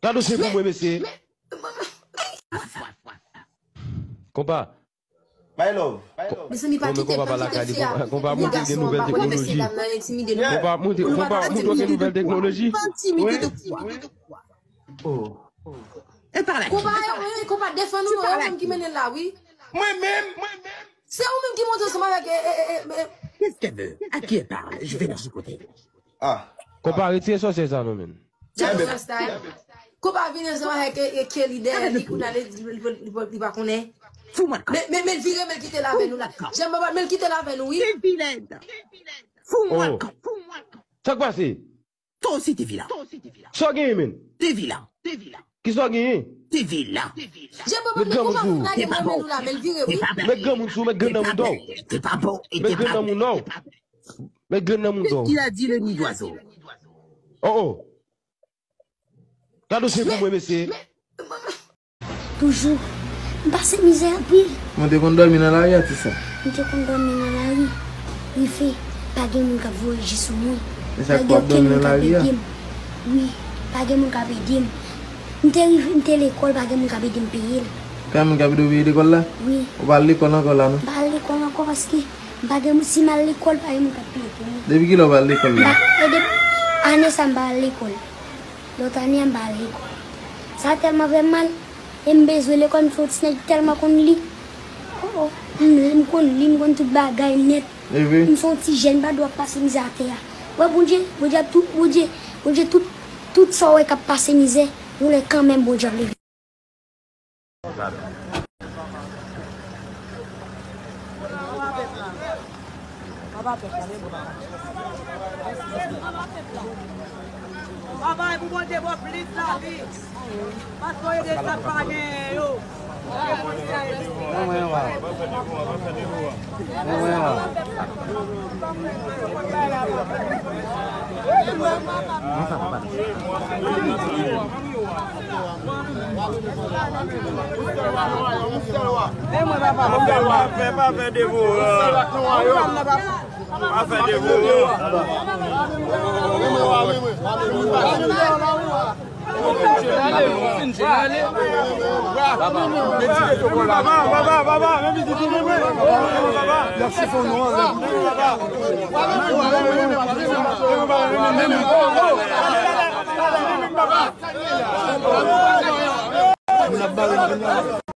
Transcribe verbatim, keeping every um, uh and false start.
Gade dosye pou mwen, mesye. Konpa. My love. Mezanmi, pa kite, pa kite fi a. Konpa, montre de nouvèl teknoloji. Konpa, montre, konpa, montre de nouvèl teknoloji. Pa entimide de kwa. Oh. E pa la. Konpa, eh, konpa, defann nou non, yo menm ki mennen la, wi. Mwen menm, mwen menm. Se ou menm ki monte ansanm avèk, eh, eh, eh, eh, eh. Qu'est-ce qu'elle veut? À qui elle parle? Je vais la chicoter. Ah. Konpa, retire sòsyè sa non, men. Tchè, sa, sa. Konpa vin ansanm avèk, eh, eh, Kelly dèyè li, kounye a li, li, li, li, li pa konnen. Fou mwen. Men, men, men l vire, men l kite l avè nou la. Jan m pa, men l kite l avè nou, wi. Fou mwen. Fou mwen. Sa k pase? Toi aussi, t'es vilain. Sa w genyen, men? T'es vilain. Kisa w genyen? T'es vilain. Jan papa, men konpa vin lage nan men nou la, men l vire, wi. Met granmoun sou, met granmoun dò. T'es pas beau et t'es pas bête. Met granmoun dò. Met granmoun dò. Qu'est-ce qu'il a dit, le nid d'oiseau? Oh, oh. Gade dosye pou mwen, mesye. Toujou. M pase mizè anpil. Mwen te konn dòmi nan lari, atis la. M te konn dòmi nan lari. Rive, pa gen moun k ap voye je sou mwen. E sa k ap dòmi nan lari a? Wi, pa gen moun k ap ede m. M te rive, m te lekòl, pa gen moun k ap ede m peye l. Pa gen moun k ap ede w peye lekòl la? Wi. Ou pa al lekòl ankò la, non? M pa al lekòl ankò paske m pa gen moun, si m al lekòl, pa gen moun k ap peye pou mwen. Depi kilè ou pa al lekòl la? M pa, e depi ane sa m pa al lekòl. Lòt ane a m pa al lekòl. Sa tèlman fè m mal. E m bezwen lekòl, m se yon ti nèg ki tèlman konn li. Oh, oh. M, m konn li, m konn tout bagay nèt. M se yon ti jèn, m pa dwe ap pase mizè atè a. Wè Bondye, Bondye ap tou, Bondye, Bondye tout, tout sa w wè k ap pase mizè, yon lè kanmenm Bondye ap leve. Papa, e pou Bondye ba w plis lavi. Paske w ede sa k pa genyen yo. Pa fè, pa fè devora. Pa fè devora. Papa, papa, papa, men pitit ou, papa. Papa, papa, men pitit ou, papa. Papa.